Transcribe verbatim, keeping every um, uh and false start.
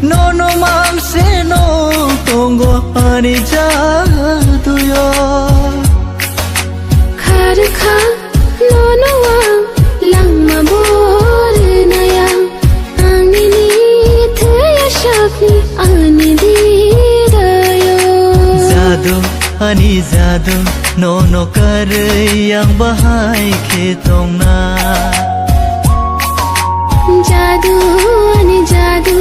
Nono mang se no tongo ani jaduyo. Kharkha nono ang langma borinaya, ang nini thaya sakni ani dirayo. Jadu, ani jadu, nono karwi ang bahai khe tongna. Jadu, ani jadu,